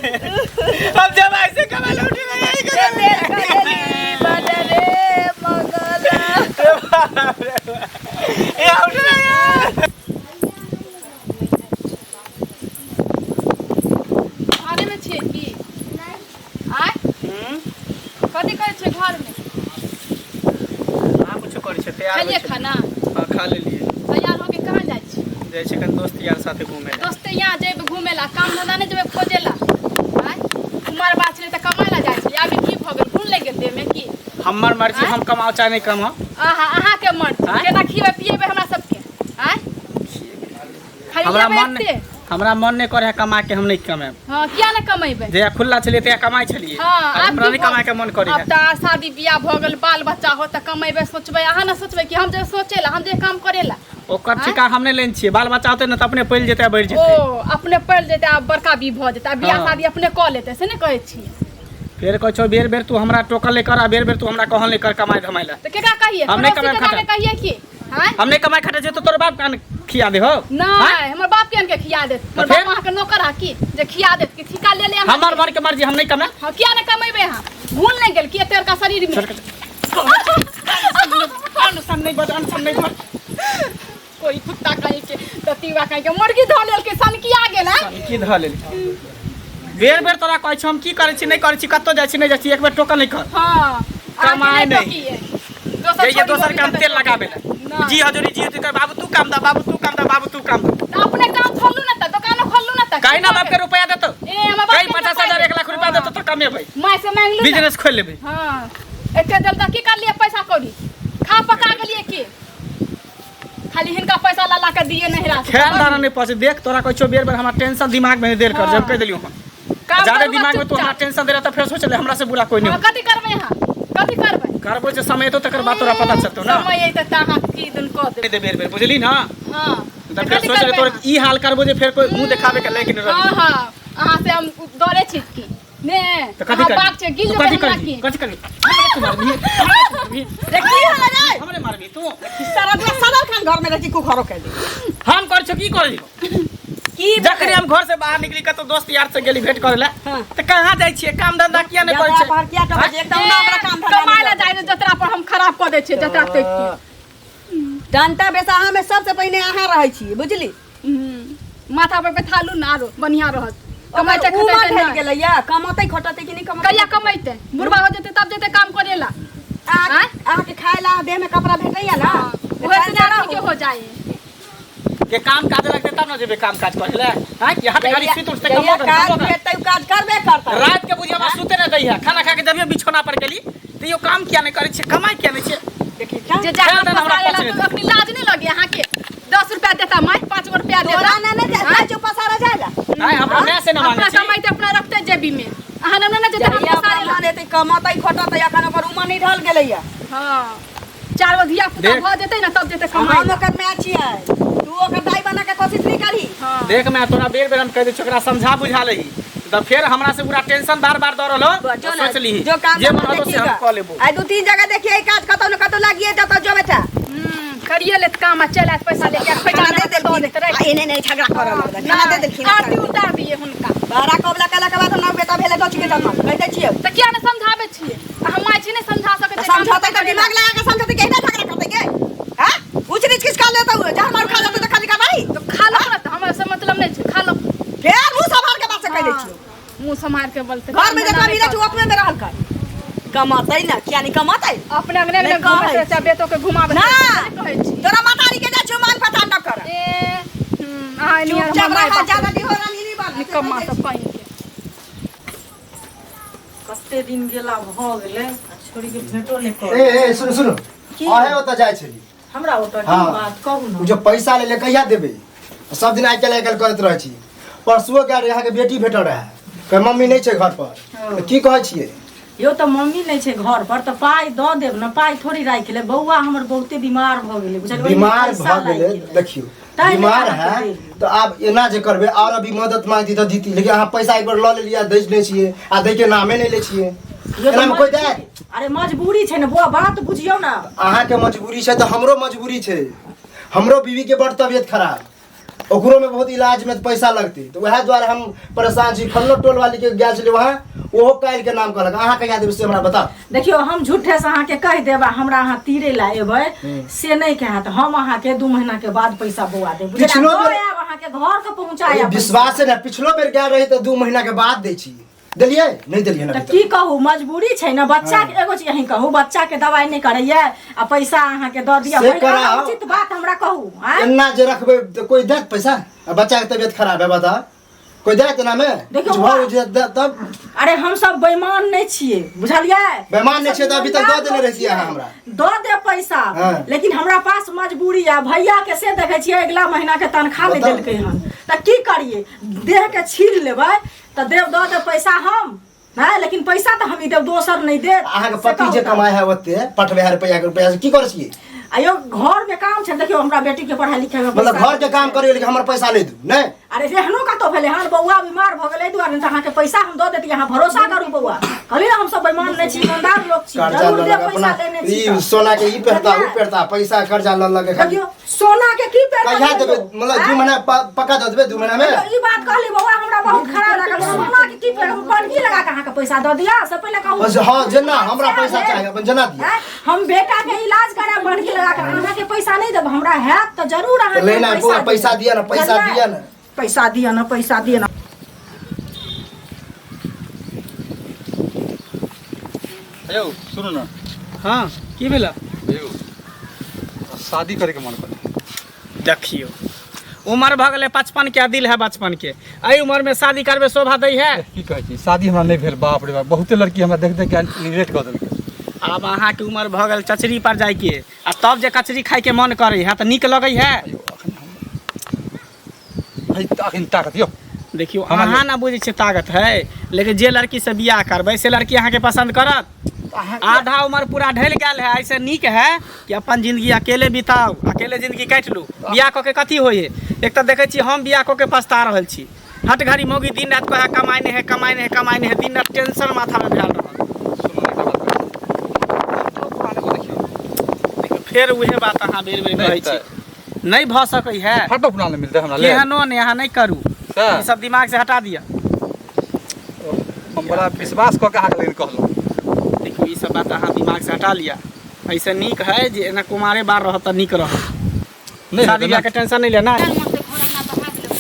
हम जब ऐसे कमाई ला उठे यही ए बेल करेली बड़ रे मंगला। ए उठे यार। घरेमे छियै की? आँय, कथी करै छियै घरमे? कहाँ कुछो करै छै, तैयार होइ खेलियै छै। खाना? हाँ, खा लेलियै। तैयार होके कहाँ जाइ छी? जाइ छै कनि दोस्त यार साथे घूमे ला। दोस्ते यहाँ जेबै घूमे ला, काम धंधा नहि जेबै खोजे ला? आँय, उमर बात छलै तऽ कमाय ला जाइ छलै, अभी की भऽ गेल? गुण लागि गेल देहमे की? हमर मर्जी, हम कमाओ चाहे नहि कमाओ। अहाँ अहाँके मर्जी? आँय? केना खिएबै पिएबै हमरा सबके? आँय, खाली हमरा लेबै मन एते? हमरा मन नहि करे है कमा के, हम नहि कमाएब। हाँ, किया नहि कमेबै? जहिया खुल्ला छलियै तहिया कमाइ छलियै। हाँ, आब आब हमरा की नहि भऽ- कमाइ के मन करे आब है। तऽ शादी बियाह भऽ गेल, बाल बच्चा हो तऽ कमेबै, सोचबै अहाँ ने सोचबै कि हम जे सोचे ला, हम जे काम करे ला। ओकर ठिका हम नहि लेने छियै। बाल बच्चा होतै ने तऽ अपने पलि जेतै आ बढ़ि ओ जेतै। अपने पड़ि जेतै आ बड़का भी भऽ जेतै आ बियाह हाँ। शादी अपने कऽ लेतै, से नहि कहै छियै? फेर कहै छौ, बेर बेर तू हमरा टोकल नहि कर आ बेर बेर तू हमरा कहल नहि कर कमाइ धमाइ ला। तऽ केकरा कहिए? हम नहि पड़ोसी कमाएब के जाके खटा। कहिए कि? आँय? हम नहि कमाइ खटै छियै तऽ तोर बाप कान खिया दे हो? नहि, हमर बाप के आनिके खिया देत? हमर फेर? बाप अहाँके नौकर है की जे खिया देत? कि ठिका ले ले अहाँके? हमर मन के मर्जी, हम नहि कमाए। हाँ, किया नहि कमेबै अहाँ? भूल नहि गेल कि एते बड़का शरीर में अनसन नहि बज, अनसन नहि बज। कोई कुत्ता कहीं के ततीवा कहीं के मुर्गी धऽ लेलकै, सनकिया गेल है। की धऽ लेल? बेर बेर तोरा कहै छौ, हम की करै छी, नहि करै छी, कतौ जाइ छी, नहि जाइ छी, एक बेर टोकल नहि कर। हाँ, कमाइ अहाँके नहि। टोकिए। दोसर जइए छोड़ी दोसर मोड़ी काम के तेल तऽ लगाबे ला। नहि। जी हजूरी, जी हजूरी कर, बाबू तू काम दा, बाबू तू काम दा, बाबू तू काम दा। तऽ अपने काम खोलू ने, तऽ दोकानो खोलू ने तऽ। कहीं ना बाप के रुपया देतो। ए, हमर बाप कहीं के 50,000 पाइ 1 लाख रुपया देतो तऽ कमेबै, माय से मांगलू ने। बिजनेस खोलि लेबै। हाँ, एते देल तऽ की करलियै? पैसा कौड़ी खा पका गेलियै की? खाली हिनका पैसा ला ला के दिए नहीं राख। खेल दाना नहीं पहुंचे। देख, तोरा कहै छौ बेर बेर, हमरा टेंशन दिमाग में देल कर। हाँ। जब कहि देलियौ हम काम ज्यादा करू दिमाग में तू हमरा चुपचाप। टेंशन दे रहा तऽ फेर सोच ले, हमरा से बुरा कोई नहीं। हाँ, कथी करबै अहाँ? कथी करबै? करबो जे समय एतौ तकर बाद तोरा पता चलतौ ना। समय अइतै तऽ अहाँ की दिन कऽ देबै। दे बेर बेर, बुझली ना? हाँ। तऽ फेर कथी सोच ले, करबै तोरा अहाँ? ई हाल करबो जे फेर कोई मुंह देखाबे के लायक नहीं हाँ रही। हाँ, अहाँ से हम डरे छी की ने? तऽ कथी अहाँ करबी? बाप छै, गिल तू जेबै कथी हमरा करबी? की? कथी करबी? हमरे तू मारबी? हमरे तू मारबी? रे, की होलै रे? हमरे मारबी तू? सारा दिन सदल खान घर में रह के कुखरो कैली। हम कर छौ की कर? की? जखने हम घर से बाहर निकली, कतौ दोस्त यार से गेली भेंट करे ला, हाँ। तऽ कहाँ जाइ छियै? काम धंधा किया नहि करै जतरा छै? पर किया टपै छै? एकदम ना ओकरा काम धंधा कमाय नहि ला जाइ जतरा पर हम खराब कऽ दै छियै जतरा तोड़ि के। जनता बेसा अहाँ सबसे पहिने अहाँ रहै छी, बुझली? माथा पर बैठा लू ने, आरो बढ़िया रहत। कमाइते कमाइते उमर खटैते ढलि नहि। गेलैया, कमतै खटतै कि नहि कमतै? कहिया कमैते? बुढ़बा हो जेतै तब जेतै काम करे ला। अहाँ अहाँके खाय ला देह में कपड़ा भेटैया ना? ओहे से आदमी के हो जाए। के काम काज लगतै तब न जेबै काम काज करे ला? हैं, यहाँ पे खाली सुति उठते जहिया कमो कर काज कमो कर। भेटतै उ काज करबे करतै। रात के बुझिया हमरा सुते नहि दै है। खाना खा के जबियो बिछौना पर गेली तैयो काम किया नहि करै छियै, कमाइ किया नहि छियै? देखी का जे जा खेल देना हमरा फसाएला पचने। तऽ अखनी लाज नहि लगे अहाँके? 10 रुपया देता माय, 5 गो रुपया तोरा देता। ना ने जाइ छौ पसारा जाय ला। नहीं, हमरा माय से न अपना मांगे छी। कमाइते अपना रखते जेबी में, अहाँ ने ने जेते हम जहिया ओकरा फसाएला। मन हेतै कमतै खटतै, अखन ओकर उमर नहि ढल गेलैया। हाँ, चार गो धिया पुता देख। भऽ जेतै ने तब जेतै कमाइ हम ला। ओकर माय छियै, तू ओकर दाइ बना के कोशिश नहि करही। हाँ। देख मैं, तोरा बेर बेर हम कह दै छियौ, ओकरा समझा बुझा लही तऽ फेर हमरा से पूरा टेंशन बार बार दऽ रहलो। जो ने, सोच लीही जो काम जे मन धंधा होतो से हम देखी कऽ लेबो। आइ दू तीन जगह देखिए, काज कतौ ने कतौ लागिए जतौ। जो बेटा। करिए लेत काम आ चलि आयत पैसा लेके आ खोइचा खाना दे दऽ देलखिन देत राखि। आ एने नहीं झगड़ा करऽ लगल। खाना दे देलखिन। आरती उतार दिए हुनका। बारा कबला केला के बाद हमरा बेटा भेलै डच के जन्म, कहि दै छियै। तऽ किया नहि समझाबै छियै आ? हम माय छी, नहि समझा सकै तऽ छियै काम समझौतै तऽ करै ला। दिमाग लगा के समझौतै कि एहिना झगड़ा करतै गे? हैं, ऊँच नीच किछु खा लेतौ, जहर मारू खा लेतौ तऽ खाली करबाही। तऽ खा लो ने, तऽ हमरा से मतलब नहि छै, खा लो। फेर मुँह सम्हार के बात से कहि दै छियौ। मुँह सम्हार के बोलते। घर में जतबा मिलै छै ओतबे में रहल कर। कमातै ना, किया नहीं कमातै? अपने अंगने नहि अंगने घुमैत कहै रहै छै, बेटो के घुमाबैत ना। रहै छै, कहै छी। तोरा मातारी के जाइ छियौ मांग पता न कर। ए अहाँ एलियै चुपचाप हमर माय रह, बाप ज्यादा डिहोरा नहीं बन। निकम्मा सब पानि के। कते दिन गेला भऽ गेलै आ छोरी के भेंटो नहि कर। ए ए, सुनू सुनू, अहे ओतऽ जाइ छली। हमरा ओतऽ की? हाँ। बात कहू ओ ने। जे पैसा ले ले, कहिया देबै? सब दिन आइ काल्हि आइ काल्हि करैत रहै छी। परसुओ गेल रहे, अहाँके बेटी भेटल रहए, कहै मम्मी नहि छै घर पर, तऽ की कहै छियै? यौ, तऽ मम्मी नहि छै घर पर तऽ पाइ दऽ देब ने, पाइ थोड़ी राखि लेब। बौआ हमर बहुते बीमार भऽ गेलै, बुझलियै? ओहिमे बीमार पैसा भऽ लागि गेलै। गेलै। देखियौ, ताहि लए बीमार अहाँके है देली। तऽ आब एना जे करबै और अभी मदद मांगती तऽ दीती, लेकिन अहाँ पैसा एक बार लऽ लेलियै आ दै नहि छियै आ दै के नामे नहि लै छियै। यौ, तऽ एनामे कोइ दे? अरे, मजबूरी छै ने बौआ, बात बुझियौ ने। अहाँके मजबूरी छै तऽ हमरो मजबूरी छै। हमरो बीवी के बड़ तबियत खराब। ओकरो में बहुत इलाज में पैसा लगतै तऽ उएह दुआरे हम परेशान छी। फल्लो टोल वाली के गेल छलियै वहाँ, ओहो काल्हि के नाम कहलक। अहाँ कहिया देबै से हमरा बताउ। देखियौ, हम झूठे से अहाँके कहि देब आ हमरा अहाँ तीरे लए एबै से नहि कहत। हम अहाँके 2 महीना के बाद पैसा बौआ देब, बुझलियै? पिछलो दऽ बेर- आयब अहाँके घर के पहुँचायब। विश्वास ने, पिछलो बेर गेल रही तऽ 2 महीना के बाद दै छी, देलियै नहि देलियै ना तऽ अभी की तक। कहू, मजबूरी छै ने। बच्चा के एगो चीज अहीं कहू, बच्चा के दवाइ नहि करैया आ पैसा अहाँके दऽ दिअ? से पहिने कराउ। अहाँ उचित बात हमरा कहू, आँय? एना जे रखबै तऽ कोइ देत पैसा? आ बच्चा के तबियत खराब है, बता कोइ देत एना में? देखियौ, किछु भऽ जेत तब। अरे, हम सब बेईमान नहि छियै, बुझलियै? बेईमान नहि छियै तऽ अभी तक दऽ देने रहितियै अहाँ हमरा। दऽ देब पैसा, लेकिन हमरा पास मजबूरी है। भैया के से देखै छियै, अगिला महीना के तनख्वाह नहि बताउ। देलकै हन, तऽ की करियै? देह के छील लेबै तऽ देब, दऽ देब पैसा हम नहि, लेकिन पैसा तऽ हम ही देब, दोसर नहि देत। अहाँके से पति कहू जे तऽ। कमाइ है ओते पठबै है रुपैआ के, रुपैआ से की करै छियै? आयो, घर में काम छै। देखियौ, हमरा बेटी के पढ़ाई लिखाई में मतलब पैसा घर के काम करियो लेकिन हमर पैसा नहि दू नहि? अरे, एहनो कतौ भेलै हन? बौआ बीमार भऽ गेलै, एहि दुआरे नहि तऽ अहाँके पैसा हम दऽ देती। अहाँ भरोसा करू बौआ, कहली ने हम सब बेईमान नहि छी, ईमानदार लोक छी। कर्जा जरूर लऽ देब लऽ पैसा अपना लेने छी ई तऽ। सोना के ई पहिरता ओ बुझलियै? पहिरता, पैसा कर्जा लऽ लऽ के खाली। देखियौ, सोना के की पहिरता? कहिया देबै? मतलब 2 महीना पक्का दऽ देबै 2 महीना में? देखियौ, ई बात कहली बौआ, हमरा बहुत खराब लागल। सोना के की पहिरब? हम पनकी लगा के अहाँके पैसा दऽ दिअ से पहिले कहू। बस, हँ, जेना हमरा पैसा चाही, अपन जेना दिअ। आँय? हम बेटा के इलाज करायब पनकी लगा के, अहाँके पैसा नहि देब? हमरा हैत तऽ जरूर अहाँके तऽ लेना हम बौआ, पैसा देब। दिअ ने, पैसा बुझलियै? दिअ ने। पैसा दिअ ने, पैसा दिअ ने। यौ, सुनू ने। हाँ, की भेल? यौ, शादी करैके मन करे। देखियौ, उमर भऽ गेलै 55 के, दिल है बचपन के। एहि उमर में शादी करबै, शोभा दै है? की कहै छी, शादी हमरा नहि भेल। बाप रे बाप, बहुते लड़की हमरा देख देख के निगलेक्ट कऽ देलकै। आब अहाँके उमर भऽ गेल चचरी पर जाइके, आ तब जे कचरी खाइके मन करै है तऽ नीक लगै है? यौ, अखन हम है तऽ अखन ताकत यौ। देखियौ, हमरा अहाँ ना बुझै छियै ताकत है, लेकिन जे लड़की से बियाह करबै से लड़की अहाँके पसन्द करत? आधा उमर पूरा ढलि गेल है। ऐसे नीक है कि अपन जिंदगी अकेले बिताउ, अकेले जिंदगी काटि लू। बियाह कऽ के कथी होइ है? एक तऽ देखै छी हम बियाह कऽ के पछता रहल छी। हट घड़ी मौगी दिन राति कहै कमाइ नहि है, कमाइ नहि है, कमाइ नहि है। दिन राति टेंशन माथामे भेल रहल। सुनू ने, एकटा बात कहै छी। पुराने को देखियौ। देखियौ, फेर उहे बात अहाँ बेर बेर नहि कहै छी। नहि भऽ सकै है। फटो पुरान मिलतै हमरा ले। केहनो नहि, अहाँ नहि करू। सएह। ई सब दिमाग से हटा दिअ। हम बड़ा विश्वास कऽ के अहाँके लेकिन कहलहुँ। देखियौ, ई सब बात अहाँ दिमाग से हटा लिअ। ऐसे नीक है जे एना कुमारे बार रहत तऽ नीक रहत। नहि शादी हेतै बियाह ने? के टेंशन नहीं लेना। चल, मस्त घर अंगना बहा देलक।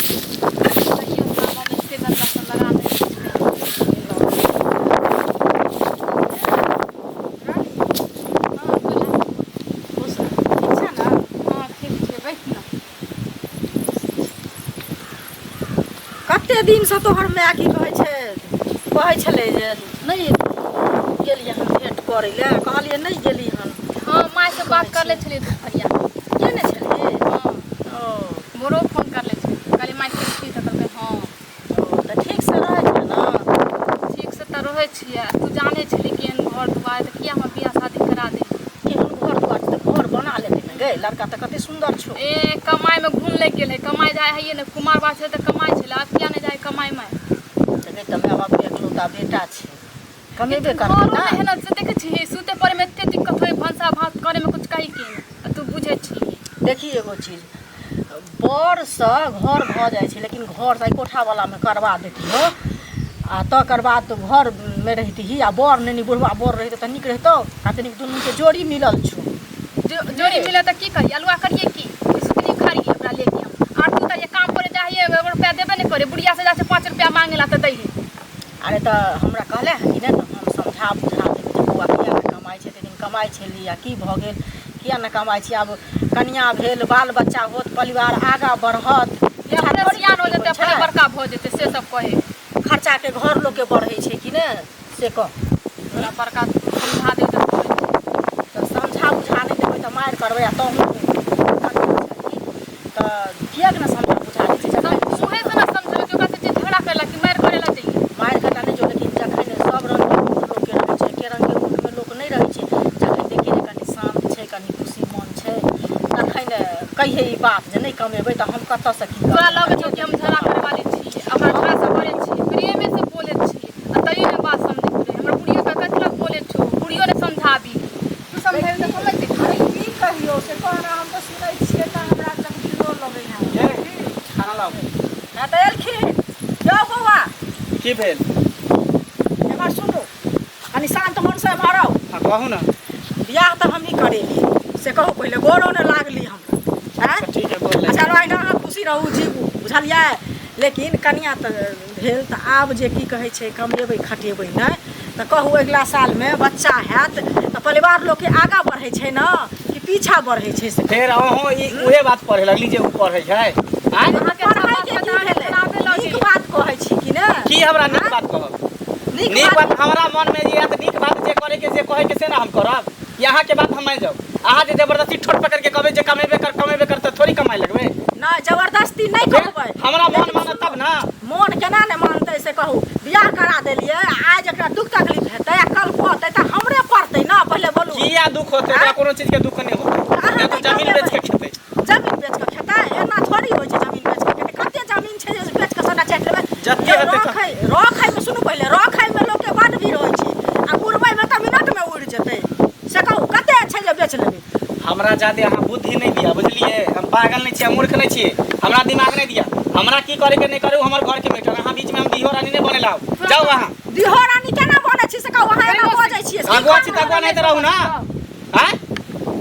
कहियो हमरा मम्मी एते गंदा सब लगा देलक। हाँ, ठीक छै ने? हाँ, ठीक छै, बैठ ना। कते दिनसँ तोहर माय की कहै छै, कहै छलै जे नहि गेलियै हन भेँट करै लए। कहलियै नहि गेली हन। हाँ, माय से बात कर ले छलियै दुपहरिया। केने छलियै? हाँ। ओ। मोरो फोन कर ले छलियै, कहलियै माय ठीक छी? तऽ कहलकै हँ। ओ, तऽ ठीकसँ रहै छै ने? ठीक से तऽ रहै छियै। तू जानै छली केहन घर दुआर, तऽ किया हमर बियाह शादी करा दे? केहन घर दुआर छै तऽ घर बना लेतै ने गे। लड़का तऽ कते सुन्दर छौ। ए, कमाइ में घून लागि गेल है। कमाइ जाइ है ने? कुमार बात छै तऽ कमाइ छलै, आब किया नहि जाइ कमाइ में? तऽ नहि तऽ माय बापके एकलौता बेटा छै, कमेबे करतै। घरो ने नहि है ने से देखै छी, सुते पड़े में एते दिक्कत होइ, भनसा भात करे में कुछ कही के नहि, आ तू बुझै छी। देखी, एगो चीज, बरसँ घर भऽ जाइ छै, लेकिन घर से कोठावलामे करबा देतिहो आ तकर बाद तो घरमे रहितही आ बर नहि, बुढ़वा बर रहितौ तऽ नीक रहितौ। आ तनिक दुनूके जोड़ी मिलल छौ। जोड़ी मिले तऽ की करिए? अलुआ करिए की सुतनी खारिए ओकरा लेके हम? आर तू तऽ जे काम करे जाहिए, एगो रुपया देबे नहि करे। बुढ़िया से जाइ छै 5 रुपया मांगे ला तऽ दै है। अरे, तऽ हमरा कहले हन कि नहि, तऽ हम समझा बुझा देबै जे बौआ किया नहि कमाइ छै, एते दिन कमाइ छली आ की भऽ गेल, किया नहि कमाइ छी? आब कनिया भेल, बाल बच्चा होत, परिवार आगाँ बढ़त। ये अपने सियान हो जेतै, अपने बड़का भऽ जेतै, से सब कहे। खर्चाके घर लोकके बढ़ै छै कि नहि, से कह। बड़ा बड़का समझा दे तऽ कहै। तऽ समझा बुझा नहि देबै तऽ मारि करबै। आ तहूँ तऽ किएक ने समझा बुझा दै छै जखन उहे से ने समझेबै कि ओकरा से जे झगड़ा करेला कि मारि करेला चाहिए। मारि कटा नहि जो, लेकिन जखन सब रङ्गके मूड लोकके रहै छै, एके रङ्गके मूडमे लोक नहि रहै छै। जखन देखियै जे कनि शान्त छै, कनि खुशी मन छै, तखन कहियै ई बात जे नहि कमेबै तऽ हम कतऽसँ की तोरा करबै? लगै छौ कि हम झगड़ा करे वाली छी? हमरा झगड़ा से करै छी, प्रेमे से बोलै छी, आ तैयो नहि बात समझैत रहे। हमर बुढ़ियो के कथी लए बोलै छौ? बुढ़ियो ने समझाबी, तू समझाबी तऽ समझतै। अरे, की कहियौ से कहना, हम तऽ सुनै छियै तऽ हमरा तकलीफो लगै है। की भेल? एम्हर सुनू, कनि शान्त मनसँ एम्हर आउ। हाँ कहू ने। बियाह तऽ हमही करेली से कहू पहिले, गोरो ने लागली हमरा। आँय? अच्छा, ठीक है, बोल। अच्छा अहिना अहाँ खुशी रहू, जीबू, बुझलियै? लेकिन कनिया तऽ भेल तऽ आब जे की कहै छै, कमेबै खटेबै नहि तऽ कहू अगिला सालमे बच्चा हैत तऽ परिवार लोकके आगाँ बढ़ै छै ने कि पीछा बढ़ै छै से? फेर अहूँ ई उहे बात पढ़े लगली जे उ पढ़ै छै। आँय? अहाँके अच्छा बात पढ़ैके की पता नहि भेलै? खराबे नीक लगै। बात कहै छी कि ने? की हमरा नीक बात कहब? नीक नीक बात बात हमरा मन में जे आयत, नीक बात जे करे के जे कहे के से ना हम करब। यहाँ के बात हम मान जाउ? अहाँ जे जबरदस्ती ठोट पकड़ के कहबै जे कमेबे कर, कमेबे कर, तऽ थोड़ी कमाइ लगबै। नहि, जबरदस्ती नहि फेर कहबै। हमरा मन लेकिन मानत तब ना। मोन केना नहि मानतै से कहू? बियाह करा देलियै, आइ जकरा दुख तकलीफ हेतै आ कल कहतै तऽ हमरे पड़तै ने, पहिले बोलू। किया दुख होतै? ओकरा कोनो चीज के दुख नहि होतै। अहाँ नहि तऽ नहि जमीन कमेबै। बेच के खेतै। जमीन बेच कऽ खेतै? एना थोड़ी होइ छै जमीन बेच कऽ खेतै। कते जमीन छै जे बेच कऽ सबटा चाटि लेबै? जते यौ, हेतै। रखै रखैमे, सुनू पहिले, रखैमे लोकके बड्ड भीड़ होइ छै आ उड़बैमे तऽ मिनटमे उड़ि जेतै, से कहू कते छै जे बेच लेबै? हमरा जादे अहाँ बुद्धि नहि दिअ, बुझलियै? हम पागल नहि छियै, मूर्ख नहि छियै। हमरा दिमाग नहि दिअ। हमरा की करे के नहि करे ओ हमर घर के मैटर। अहाँ बीच में हम दिहो रानी नहि बने लाउ, जाउ अहाँ। दिहो रानी केना बनै छी से कहू? अहाँ एना बजै छियै से? अगुआ छी तऽ अगुआ नहि तऽ रहू ना। आँय?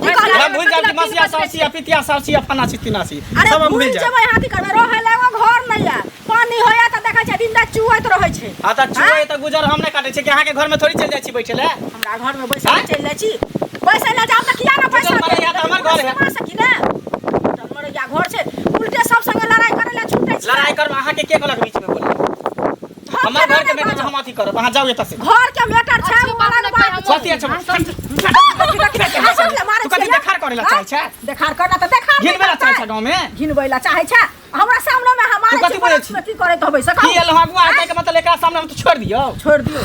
की कहलियै? हम भूलि जायब कि मसिया साउसी आ पितिया साउसी आ फना छी तीना छी। अरे सब हम भूलि भूलि जायब। जेबै, हाथी करबै? रहै लए एगो घर नहि यऽ, पानी होइया तऽ देखै छियै दिन राति चुअैत रहै छै। आ तऽ चुए तऽ गुजर हम नहि काटै छियै कि अहाँके घर में थोड़ी चलि जाइ छी बैठे लए? हमरा घर में बैसै आँय? चलि जाइ छी बैसै लए, जाउ तऽ किया ने पैसा टूटल मरैया तऽ हमर घर है। सीमा से कि ने टूटल मरैया घर छै, उल्टे सब संगे लड़ाई करै लए छूटै छै। लड़ाई करब? अहाँके के कहलक बीच में बोले? हम हमर केना घर के नहि मैटर बाजब? हम अथी करब, अहाँ जाउ एतऽ से। घर के मैटर छै, अच्छी ओ बात अलग नहि बात कहै। छै। कथी अच्छा? हँसै लए मारै तू कथी छियै? देखार करै लए चाहै छै? देखार करना तऽ देखार नहि घिनबै लए चाहै छै करतै। गाँव में? घिनबै लए चाहै छै? हमरा सामने में हम तू कथी मारै बोलै छी छी? में की करैत होबै से की कहू? एलहुँ अगुआ हेतै के मतलब एकरा सामने हम तऽ छोड़ि दियौ? छोड़ि दियौ।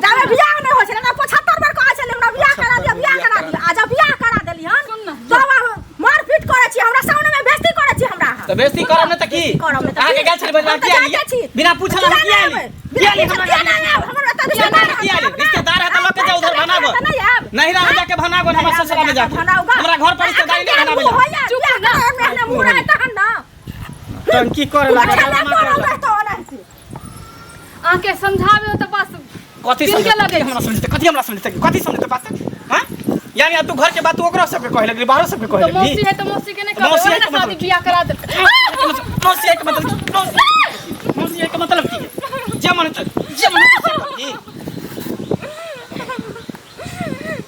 जाबे बियाह नहि होइ छलै ने, 75 बेर कहै छलै हमरा बियाह करा दिअ, बियाह करा दिअ। आ जब बियाह करा देली हन सुन ने। तब आब मारपीट करै छी, हमरा सामने में बेइज्जती करै छी हमरा अहाँ। तऽ बेइज्जती करब नहि तऽ की? बेइज्जती करब नहि तऽ अहाँके की? गेल छलै बजबा हम तऽ किया जाइते छी। एलियै? बिना पूछल अहाँ किया किया नहि एलियै? आयब? किया एलियै बिना हमरा किया घर? नहि आयब? हमर एतऽ किया रिश्तेदार नहि किया एलियै? रिश्तेदार है तऽ लऽ के जाउ उधर भनागो। नहि आयब। नहिरा में जाके भनागो, हमर ससुरा में जाके। हमरा घर पर रिश्तेदारी नहि भनाबै लए। चुप ना, मुँह रहै तहन ने। टंकी करे लागल, अच्छा, ड्रामा करे पड़ल लागल। रहतौ ओनाहिते। अहाँके समझाबे तऽ बस कथी दिल के समझेतै? लगै कथी हमरा समझेतै? कथी हमरा समझेतै? कथी समझेतै बात? हाँ, यानी अब तू घर के बात तू ओकरो सबके कहे लगली, बाहरो सबके कहे तऽ लगली। मौसी है तऽ मौसी के नहि कहबै? मौसी है ओहे ने के मतलब शादी बियाह करा देलकै। मौसी के मतलब की? मौसी के मतलब की? जे मन होतै, जे मन होतै से करही।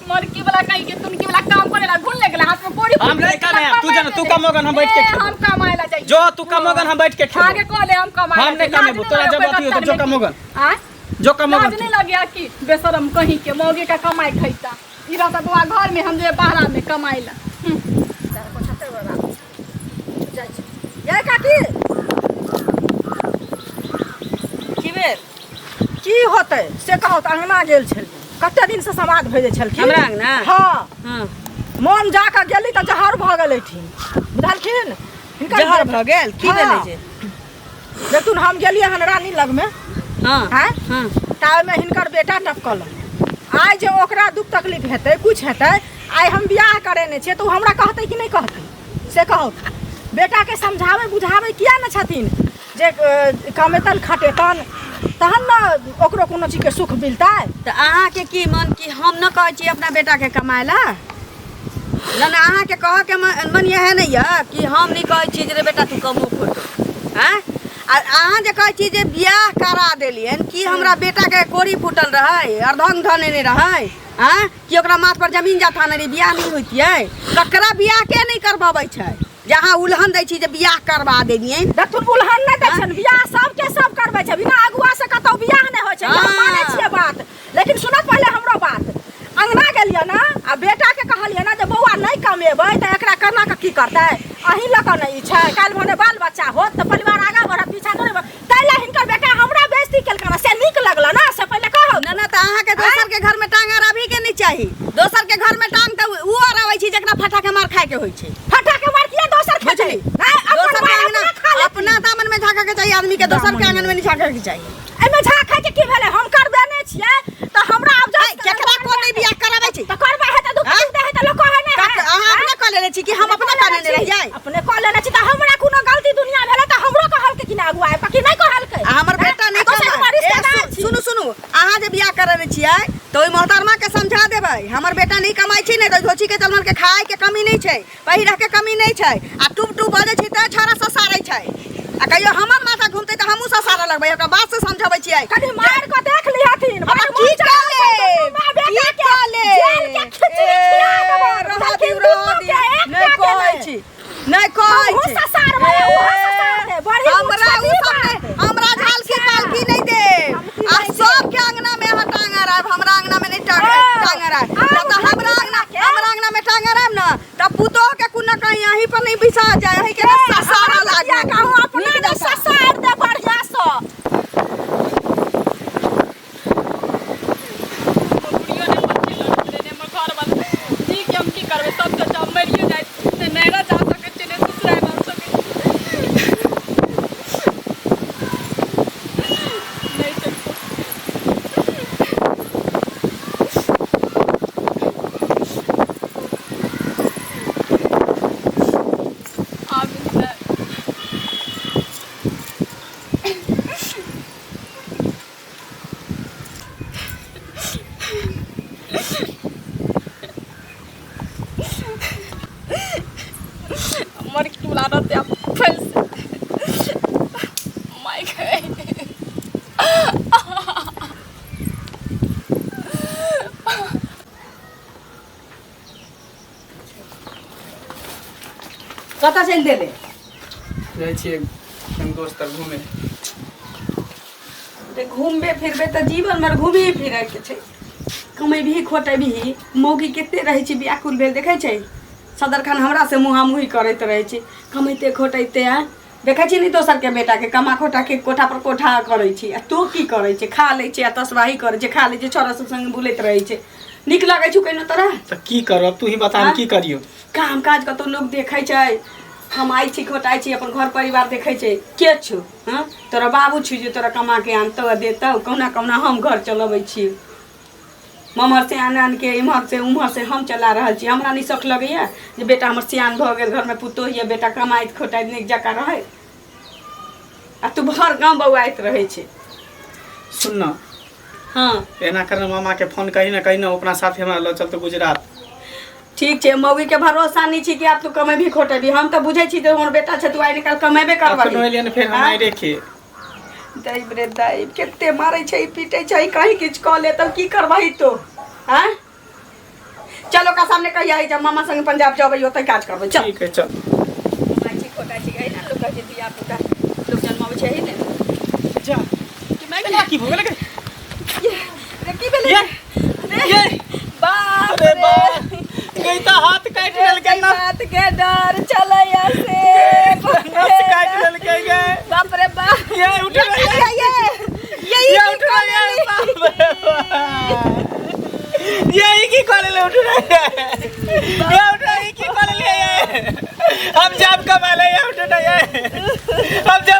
मरकी वाला कहीं के तुनकी वाला काम करे ला घुन लग गेला हाथ में कोड़ी। हम नहीं कमाएब, तू जान, तू कमोगन, हम बैठ के ए, खेबो। हम कमाए ला जाइ। जो तू कमोगन, हम बैठ के खेबो। आगे कह ले, हम कमाए हम नहीं कमेबो, तोरा जब अथी होतौ, जो कमोगन। आय? जो कमोगन। लाज नहीं लगे कि बेशरम कहीं के मौगे का कमाई खैता, ई रहता बौआ घर में, हम जे बाहरा में कमाई ला। जाइ छी। यै काकी। की भेल? की होतै से कहू तऽ? अङ्गना गेल छलियै, कते दिनसँ समाज भेजै छलखिन। हमरा अङ्गना? हँ। हँ। मोन जाकऽ गेली तऽ जहर भऽ गेलथिन, बुझलखिन हिनकर। जहर भऽ गेल? की हँ। भेलै जे? देखथुन, हम गेलियै हन रानी लगमे। हँ। आँय? हँ। ताहिमे हिनकर बेटा टपकल। आइ जे ओकरा दुख तकलीफ हेतै, कुछ हेतै, आइ हम बियाह करेने छियै तऽ ओ हमरा कहतै कि नहि कहतै से कहू? बेटाके समझाबै बुझाबै किया नहि छथिन जे कमेतन खटेतन तहन ने ओकरो कोनो चीजके सुख मिलतै? तऽ अहाँके की मन कि हम न कहै छी अपना बेटाके कमाए ला न? न, अहाँके कहऽके मन इएह नहि यऽ कि हम नहि कहै छी जे रे बेटा तू कमो खोटो? आँय, आ अहाँ जे कहै छी जे बियाह करा देलियनि, कि हमरा बेटाके कोड़ी फूटल रहै, अर्धंग धनेने रहै? आँय, कि ओकरा माथ पर जमीन जाथा नहि रहै, बियाह नहि होइतियै? ककरा बियाह के नहि करबाबै छै जे अहाँ उलहन दै छी जे बियाह करबा देलियनि? देखथुन, उलहन नहि दै छनि। बियाह सबके सब करबै छै, बिना अगुआ से कतौ बियाह नहि होइ छै, ई हम हँ। मानै छियै बात। लेकिन सुनत पहिले हमरो बात। अङ्गना गेलियै ने आ बेटाके कहलियै ने जे बौआ, नहि कमेबै तऽ एकरा केना कऽ की करतै? अहीं लऽ कऽ ने ई छै। काल्हि भने बाल बच्चा होत तऽ परिवार आगाँ बढ़त, पीछा थोड़े बढ़त। ताहि लए हिनकर बेटा हमरा बेइज्जती केलकनि, से नीक लगल ने से पहिले कहू। न न, तऽ अहाँके दोसर के घर में टांग अड़ाबही के नहीं चाही। दोसर के घर में टांग तऽ उ अड़ाबै छै जकरा फटा के मार खाय के होइ छै। फटा के मार किया दोसर खेतै? बुझली? नहि, अपन दोसर के मार अंगना अपना खा लेती। अपना दामन में झाँकऽ के चाही आदमी के, दोसर के आंगन में नहीं झाँकऽ के चाही। एहिमे झाँकै के की भेलै? हम करबेने छियै तऽ हमरा आब ऐ, केकरा को नहीं बियाह कराबै छै? तऽ करबै है तऽ दुख आँय? दे है तऽ लोक कहै नहि है। अहाँ अपना कऽ लेने छी कि हम अपना कऽ लेने रहियै? अपने कऽ लेने छी तऽ हमरा कोनो गलती दुनिया भेलै तऽ हमरो कहलकै कि नहि अगुआ आबि कऽ, कि नहि कहलकै? आ हमर बेटा नहि आ दोसर कमाय। हमर रिश्तेदार अहाँ जे बियाह करेने छियै तऽ ओहि मोहतरमा के समझा देबै, हमर बेटा नहि कमाइ छै ने तऽ धोछी के चलमन के खाय के कमी नहि छै, पहिरह के कमी नहि छै, आ टूप टूप बजै छै तऽ छौड़ा ससारै छै। आ कहियो हमर माथा घूमतै तऽ हमहूँ ससारऽ लगबै, ओकरा बात से समझबै छियै। कनि मारि कऽ देख लिहथिन। हमरा की कऽ लेब? की कऽ लेब? जेल के खिचड़ी खिया देबनि। रहऽ दियौ, रहऽ दियौ। नहि कहै छी, नहि कहै हमहूँ छी। ससारबै, ओहो ससारतै। बड़ी हमरा उ मुँह सब बात। नहि, हमरा झालकी पालकी नहि देब। हमकी आ नहि देब। सबके अंगना में अहाँ टांग अड़ायब, हमरा अंगना में नहि टांग टांग अड़ायब। आउ, तऽ हमरा अंगना, हमरा अंगना में टांग अड़ायब ने तऽ पुतोह के कोनो कहीं अहीं पर नहीं बिसा जाय, अहीं के ने ससारा लागू। कहूँ अपना नीक ने जकाँ। ससार दे बढ़िया से। बुढ़ियो ने बच्चे लड़ैत रहै, ने हमर घरवाला। ठीक है, हम की करबै? सबसँ अच्छा हम मरियो जाइ छी। ने नैहरा जा सकै छी, ने ससुरारि जा सकै छी। नहि छै। आब तऽ हमर टोला रहतै आब फैस माय गए। कतऽ चलि देले? जाइ छियै हम दोस्त तर घूमे। ते घूमबे फिरबे तऽ जीवन भर घूमी फिरे के छै, कमेबही खोटेबही। मौगी कते रहै छै व्याकुल भेल, देखै छै सदरखन हमरा से मुहामुही करैत रहै छै। कमैते खोटैते आँय देखै छी ने दोसरके बेटाके कमा खोटा के कोठा पर कोठा करै छी, आ तू की करै छै? खा लै छै आ तसबाही करै छै, खा लै छै, छोरा सब संगे बुलैत रहै छै। नीक लगै छौ कहिनो तोरा? तऽ की करब, तू ही बता, हम की करियौ? काम काज कतौ लोक देखै छै, कमाइ छी खोटाइ छी, अपन घर परिवार देखै छै? के छौ? हँ, तोरा बाबू छु जे तोरा कमा के आनतौ आ देतौ? कहुना कहुना हम घर चलबै छी, ममहर से आन आन के, इम्हर से उम्हर से हम चला रहल छी। हमरा नहि शौक लगैया जे बेटा हमर सियान भऽ गेल, घरमे पुतोह यऽ, बेटा कमाइत खोटाइत नीक जकाँ रहै, आ तू भर गाँव बौआइत रहै छै। सुन न। हँ। एना कर मामा के फोन कही ना, कही ना अपना साथे हमरा लऽ चलतो गुजरात। ठीक छै, मौगी के भरोसा नहीं छी कि आब तू कमेबही खोटेबही। हम तऽ बुझै छी जे हमर बेटा छै, तू आइ निकाल कमेबे अखनो करबही। एलियन फेर हम आइ रेखे दैब रे दैब, कते मारै छै, पीटै छै, कहीं किछु कऽ ले तब की करबही तू? आँय, चल ओकरा सामने कहिया जब मामा संगे पंजाब जबै, ओतै काज करबै, चल। ठीक है, चल। कमाइ छी खोटाइ छी, एहिना लोक कहै छै धिया पुता लोक जन्माबै छै, एही ने। जा कि की भऽ गेलै? रे की भेलै? ये ये बाप अरे रे बाप गई तऽ हाथ काटि लेलकै ना। बात के डर चलैया से नस काटि लेलकै गे। बाप रे बाप। ये उठ रे। ये ये ये ये उठ रे, ये बाप रे बाप। ये ई की कऽ लेले? उठ रे, ये उठ रे, ई की कऽ लेले? ये हम जाब कमा ले, ये उठ रे, ये हम जाब।